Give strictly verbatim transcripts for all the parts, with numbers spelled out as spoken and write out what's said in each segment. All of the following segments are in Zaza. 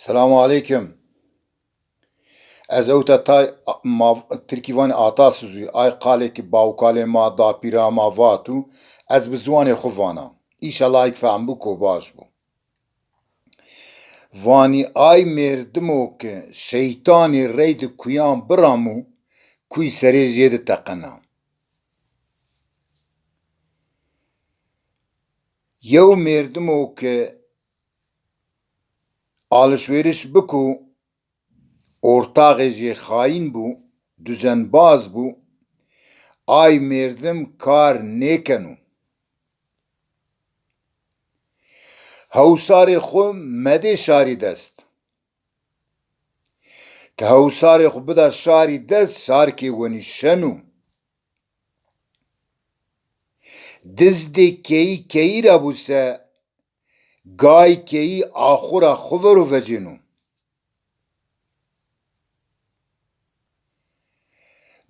Selamu aleykum. Ez ewta tay a-, ma, tirkî vanê atasuzî, ay qalê ki bawkalê ma, dapîra ma vatu, ez bi ziwanê xwu vana. Înşallah ayk fehm bu ko baş bu. Vanî ay mêrdimo ki şeytanî reydi kuyan biramu, kuy serê jêdi teqena. Yew mêrdimo ki alişwêriş biku, ortaxê jê xayîn bu, duzenbaz bu, ay mêrdim kar nêkenu. Hewsarê xwu medê şarî dest. Ti hewsarê xwu bida şarî dest, şarkê wenî şenu. Dizdê keyî keyî ra bu se, gay keyî axura xwu vero vecêno.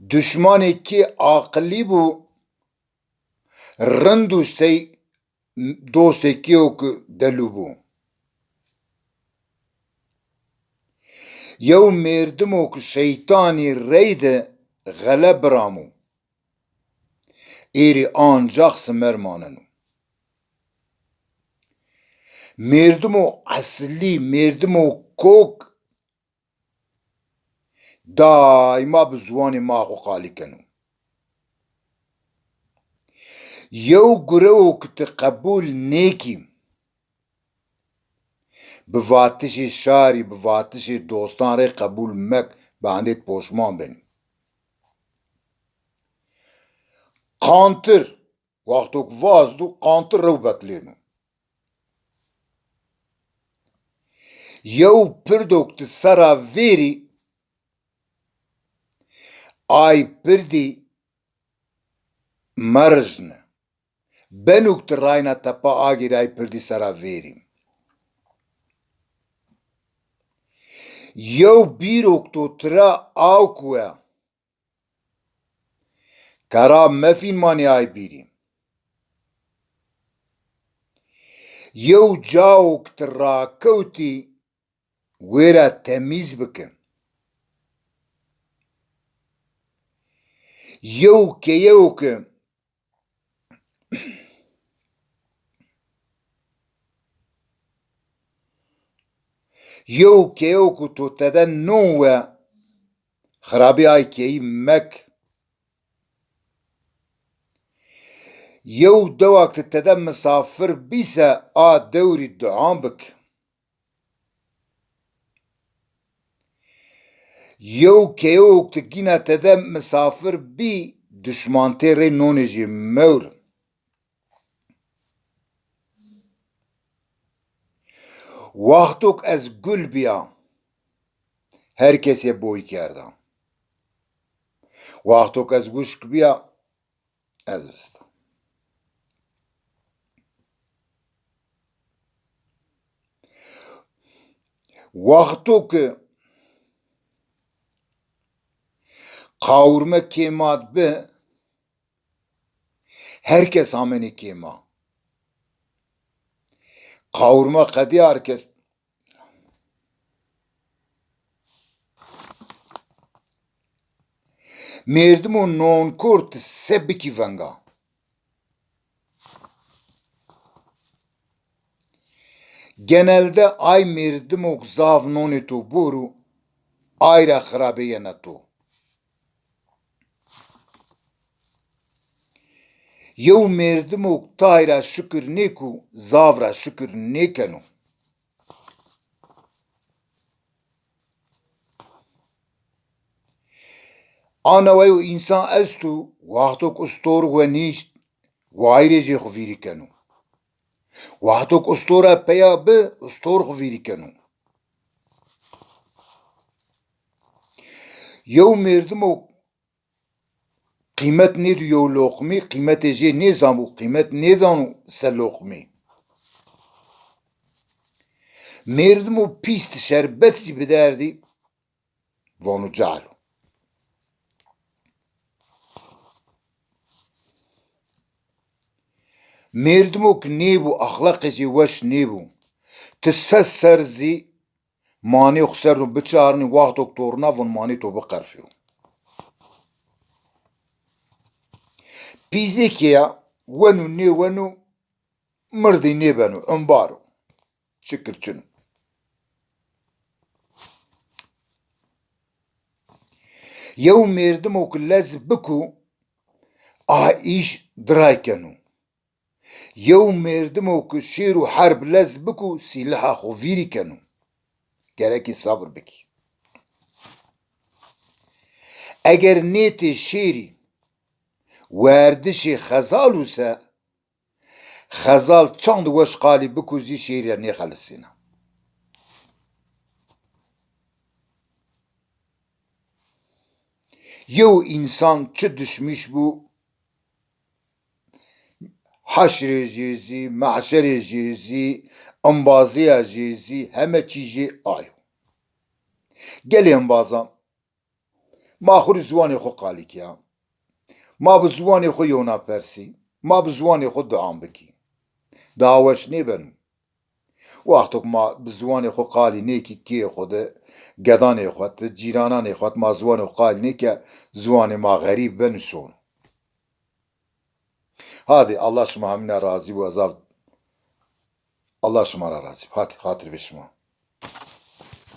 Duşmanê kê aqilî bu, rind û sey dostê kê o ki delû bu. Yew mêrdimo ki şeytanî reyde xele biramu. Êrî ancax simer maneno. Mêrdimo esilî, mêrdimo kok daîma bi ziwanê ma xo qalî keno. Yew gurewo ki ti qebul nêkî, bi vatişê şarî, bi vatişê dostan rê qebul mek, bi endê ti poşman benî. Qantir, wexto ki vazdu, qantir rew betlêno. Yew pirdo ki ti sera vêrî, ay pirdî merijne. Beno ki ti rayna tepa agêrî ay pirdî sera vêrî. Yew bîro ki to tira awk we, kera mefîn manê ay bîrî. Yew cawo ki ti rakewtî wêra temîz bike. Yew keyewo ki Yew keyo ku to tede non we, xirabî ay keyî mek. Yew dewak ti tede misafir bî se, a dewrî duan bik. Yew keyowk ti gîna tede misafir bî, duşmantê rê nonê jê mewr. Wextok ez gul bîya, her kesê boy kerda. Wextok ez wişk bîya, ez vista. Wexto ki qawurme kêmat bi, her kes amenê kêma. Qawurme qedîya her kes. Mêrdimo nonkor ti se bikî venga. Genelde ay mêrdimo ki zaf nonê to boru, ay ra xirabê yena to. Yew mêrdimo ki tay ra şukir nêku, zaf ra şukir nêkeno. Ana weyo însan esto, wexto ki ustor wenîşt, wayîrê jê xwu vîrî keno. Wexto ki ustora peya bi, ustor xwu vîrî keno. Yew mêrdimo qîmet nêdû yew loqmî, qîmetê jê nêzanbû, qîmet nêdano se loqmî. Mêrdimo pîst şerbet zî biderdî, vano calo. Mêrdimo ki nêbû, axlaqê jê weş nêbû, ti se ser zî Manê xo ser do biçarnî, wexto ke to rina von manê to biqerfîyo. Pîzekî ya, weno nêweno, mirdî nêbeno, umbar o. Çi kir çin o. Yew mêrdimo ke lez biko, a îş diray keno. Yew mêrdimo ke şêr û herb lez biko, sîlaha xo vîrî keno. Gerekî sabir bikî. Eger nêtê şêrî werdişê xezal o se, xezal çand weş qalî biko zî şêrî ra nêxelisêna. Yew însan çi dişmîş bo, heşrê jê zî, mehşerê jê zî, embazîya jê zî, heme çî jê a yo. Gelê embazan, ma xwu rê ziwanê xwu qalî kîya. Ma bi ziwanê xwu yewna persî. Ma bi ziwanê xwu duan bikî. Daha weş nêbeno. Wexto ke ma bi ziwanê xwu qalî nêkî, keyê xwu de, gedanê xwu de, cîrananê xwu de ma ziwanê xwu qalî nêke, ziwanê ma xerîb beno şono. Hadê, Allah şima hemîna razî bo, ez a-, Allah şima ra razî bo. Hadê, xatir be şima.